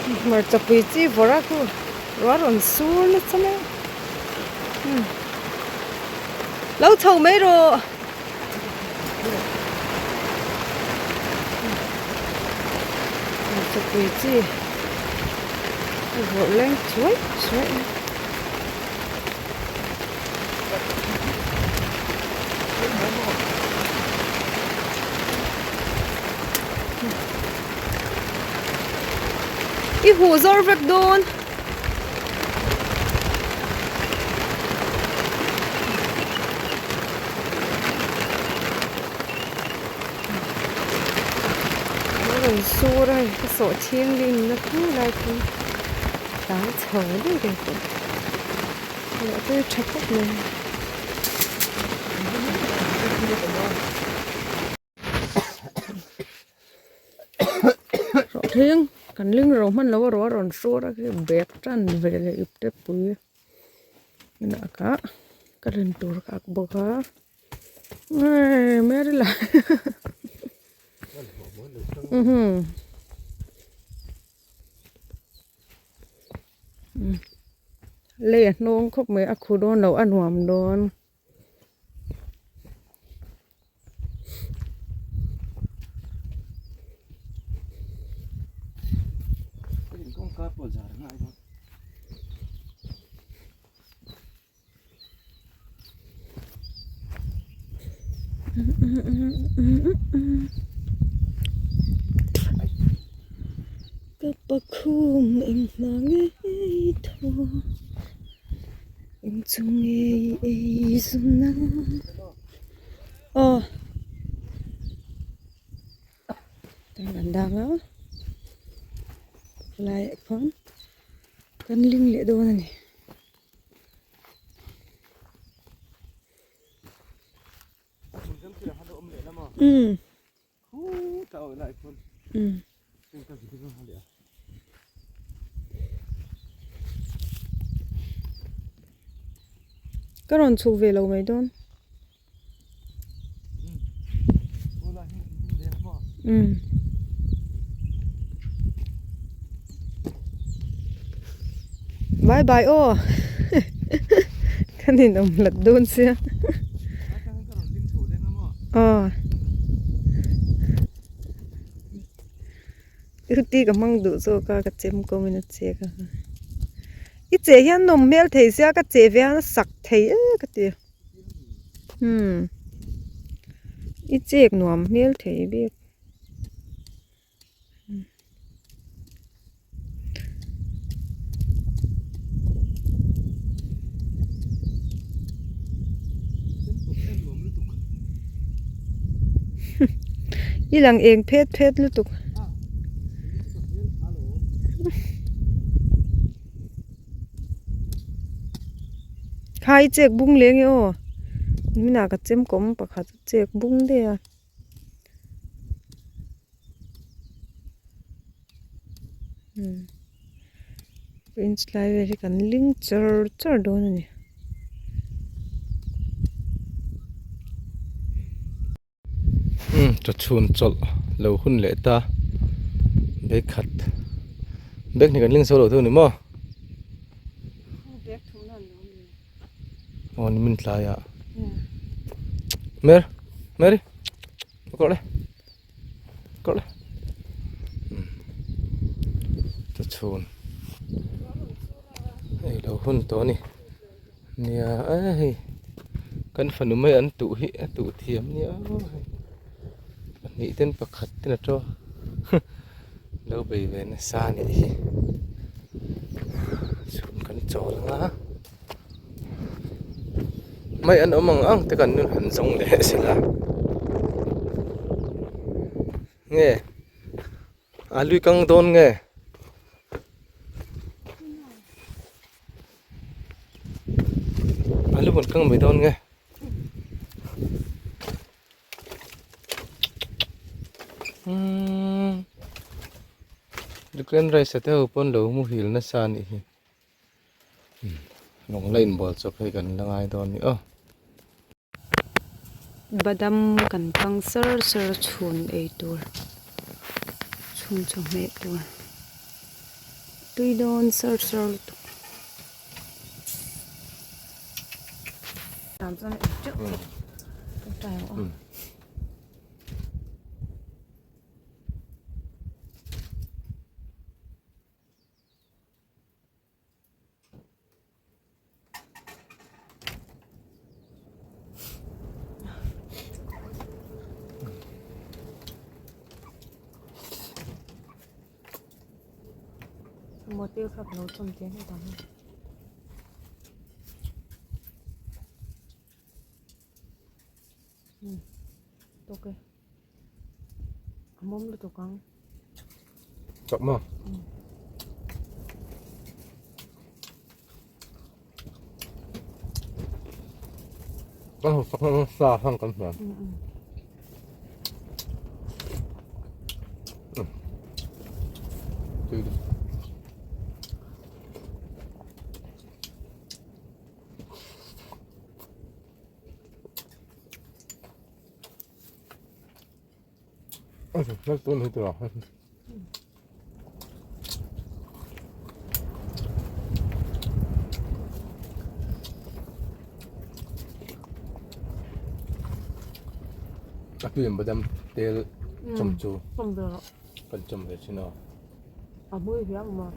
Hmarcha pui chi vawrh a khu ruah rawn sur nasa mai a lo chho mai rawh. Hmarcha pui chi a vawrh leng chuai chuai a. I huh zawr vek dawn. A rawn sur a hei ka sawh thianghlim na khu lai khu tlang chho deuh deuh tawh leh tui tha khawp mai. Rawh thleng kan ling ro hman lo a rawh a rawn hruar a khi bag tan ve leh ip te pui inah ka ka rin tur ka ak bawk a eii Mary lah lei a hnawng khawp mai a khu dawn lo a nuam dawn. Ka pakhum eng hna ngei thaw. Inchung ngei ei zun a aw kan dang a laiah khuan kan ling leh dawn a ni. Umm. Ka rawn chhuk ve lo mai dawn. Bye bye aw ka ninawm hlat dawn sia. Aw Duty ka hmang duh zawk a ka chem kawm in a chek a i cheh hian nawm hmel thei sia ka cheh ve hian a sak thei e ka ti umm i chek nuam hmel thei bik. I lang eng phet phet lutuk. Kha i chek bung leng e aw. Niminah ka chem kawm pakhat a chek bung daih a. Inch lai vel hi kan ling char char dawn a ni. Umm chaw chhun chawlh lo hun leh ta bag khat bag hnih kan ling zo lo thung a ni maw? Aw ni min tlai ah Mer Mary kawr le kawr le chaw chhun hei lo hun tawh a ni nia hei kan fanu mai an tuh hi a tuh thiam nia hei pahnih ten pakhat ten a to lo bei ve nasa a nih hi chhun kan chawl ang a. Mai an awm ang ang te kan nun han zawng leh sela nge a lui kang dawn nge a lu rawn kang mai dawn nge. Umm Dukan rice te ho pawn lo muhil nasa a nih hi. Lawng la inbual chawp hei kan la ngai dawn a ni aw. Badam kan kang sar sar a chhun ei tur chhun chawhmeh tur. Tui dawn sar sar lutuk. Tam chuan ei teuh theih. Tawngtai ang aw. Motil kha ka lo chawm tir hnu dang. Hmm. Tawk e. A mawm lutuk ang. Chak maw? Kan hmu sak hmang sa hmang kan hmu. Tui lutuk. A tuin badam tel chawm chu kan chawm ve thin a. A hmui hiam maw?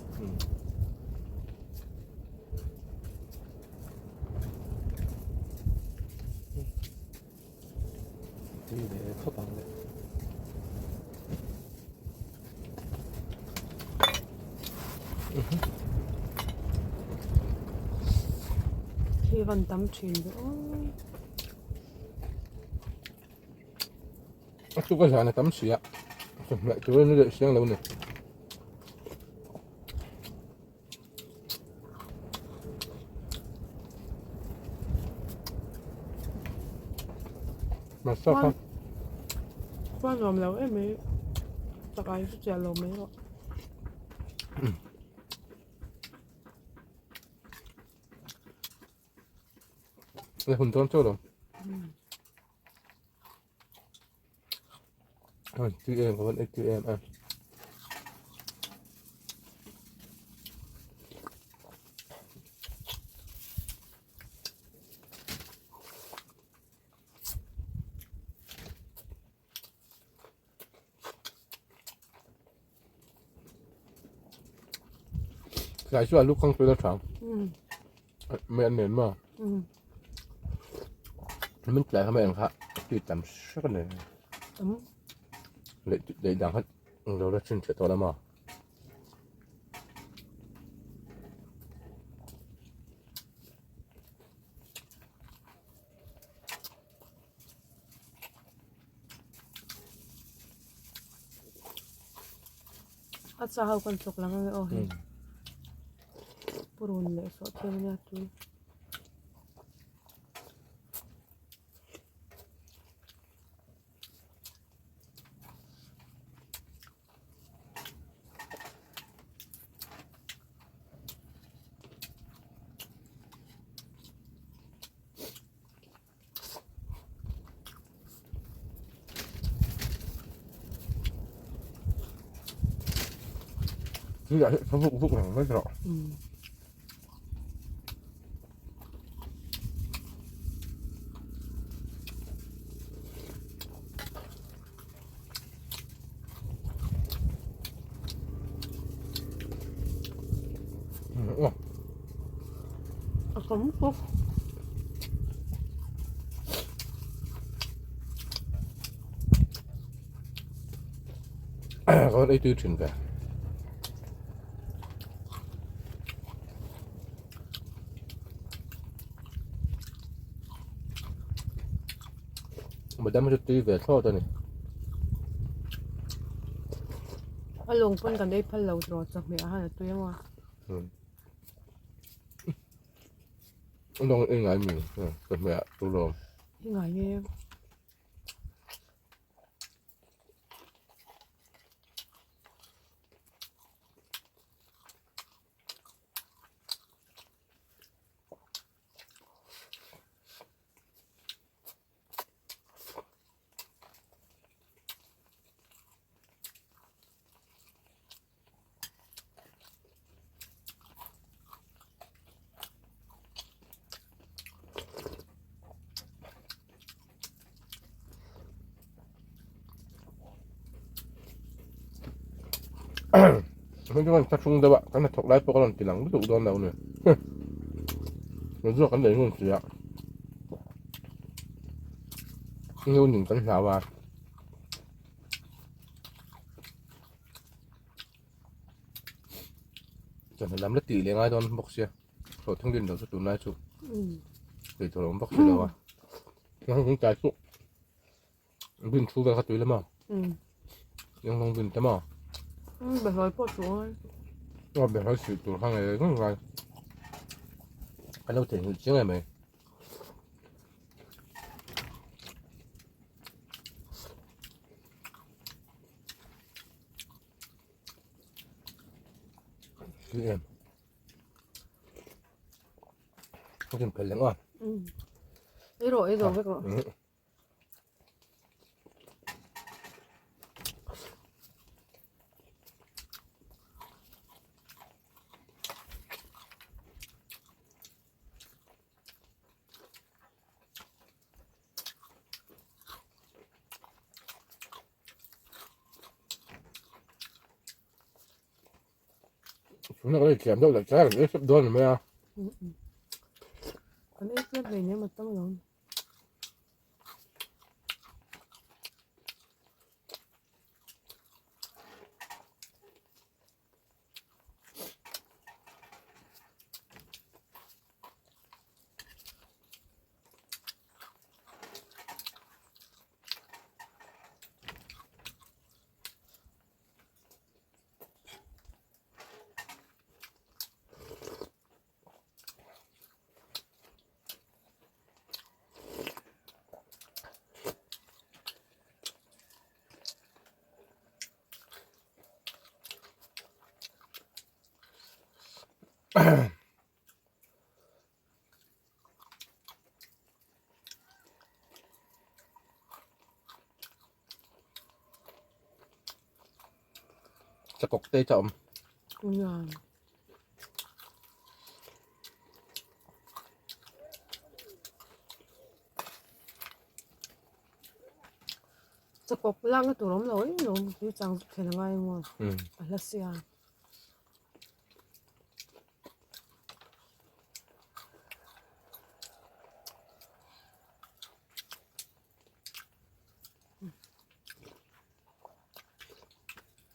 Tui ve khawp ang le. Khi van tam thin ve aw. A tuk a zan a tam si a. Chawhmeh tur a ni leh siang lo ni. Masak a. Khua nuam lo em mai. Chakai chu chiah lo mai rawh. Le hun dawn chaw lo. Tui em ka van ei tui em em. Tlai chu alu khang tui la tha. Mai an nen maw? Min tlai kha mai ang kha tui tam hrep a ni. Leh leh dang kha lo la chhin chhe tawh la maw? A cha ho kan chawk lang ange aw hei. Purun leh sawh thiam ania tui. A tam bawk. Ka rawn ei tui thin ve. Madam chu tui ve thlawt a ni. A lawng pawn kan ei phal lo tawh chawhmeh ah khan a tui emaw. Lawng ei ngai mi chawhmeh ah chu lawm. Ei ngai e. Hei chu kan thlahrung deuh a, kan hnathawk lai pawh ka rawn ti lang lutuk dawn lo a ni. Zawk kan lei ngun si a, nu nin kan hlau a. Chawhnu lam la tih leh ngai dawn bawk sia, hlawhtling din lo chu tunlai chu tih tur a awm bawk si lo a. Heng tlai chu Bin thu vel kha tui lama. Yang long bin tama. Behlawi pawh chu ngai. Aw behlawi suih tur kha ngei ngei ngai. Kan lo theihnghilh chiang em mai. Tui em. Ka kin phel leng a. Ei rawh ei zo vek rawh. Tuna kan inthiam deuh leh tlai kan ei hrep dawn a ni mai a. Kan ei tlem hleinem a tam lo. Chakawk te chu a awm. Chakawk lakna tur awm lo em lo tui chang zuk thlen a ngai maw a hla sia.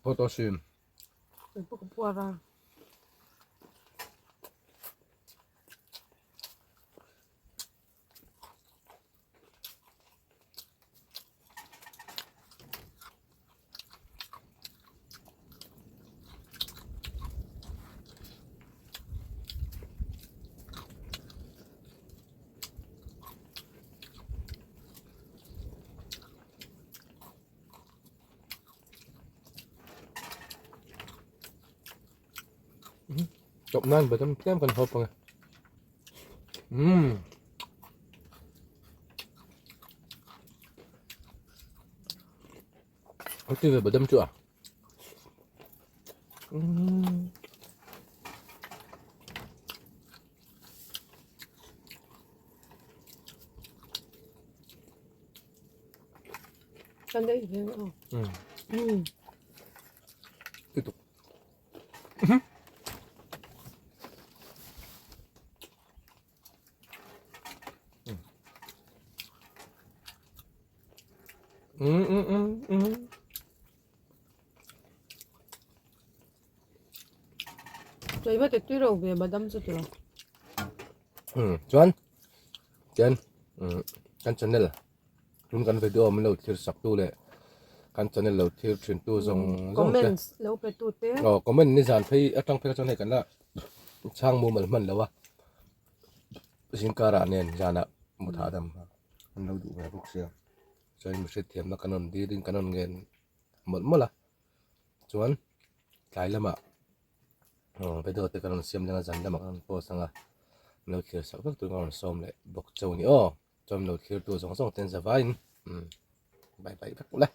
Photo sim. Chawp nan badam tlem kan hawp ang e. Umm. Ati ve badam chu a. Umm. Kan ei ve aw. Umm. Tutuk. Um um um um. Chei va te tui ro ve badam chu tiro. Um chuan chuan um kan channel tun kan video min lo thlir sak tu leh kan channel lo thlir thin tu zawng zawng te. Comments lo pe tu te. Aw comment ni zan phei atang phei chuan hei kan la chhang mumal hman lo a zingkarah nen zanah mut hahdam an lo duh ve bawk sia chuan mi hriatthiamna kan rawn dil in kan rawn ngen mawlh mawlh a chuan tlai lamah video te kan rawn siam leng a zan lamah kan rawn post ang a min lo thlir sak vek turin ka rawn sawm leh bawk chauh a ni aw chuan min lo thlir tu zawng zawng ten zavaiin bye bye vek ula.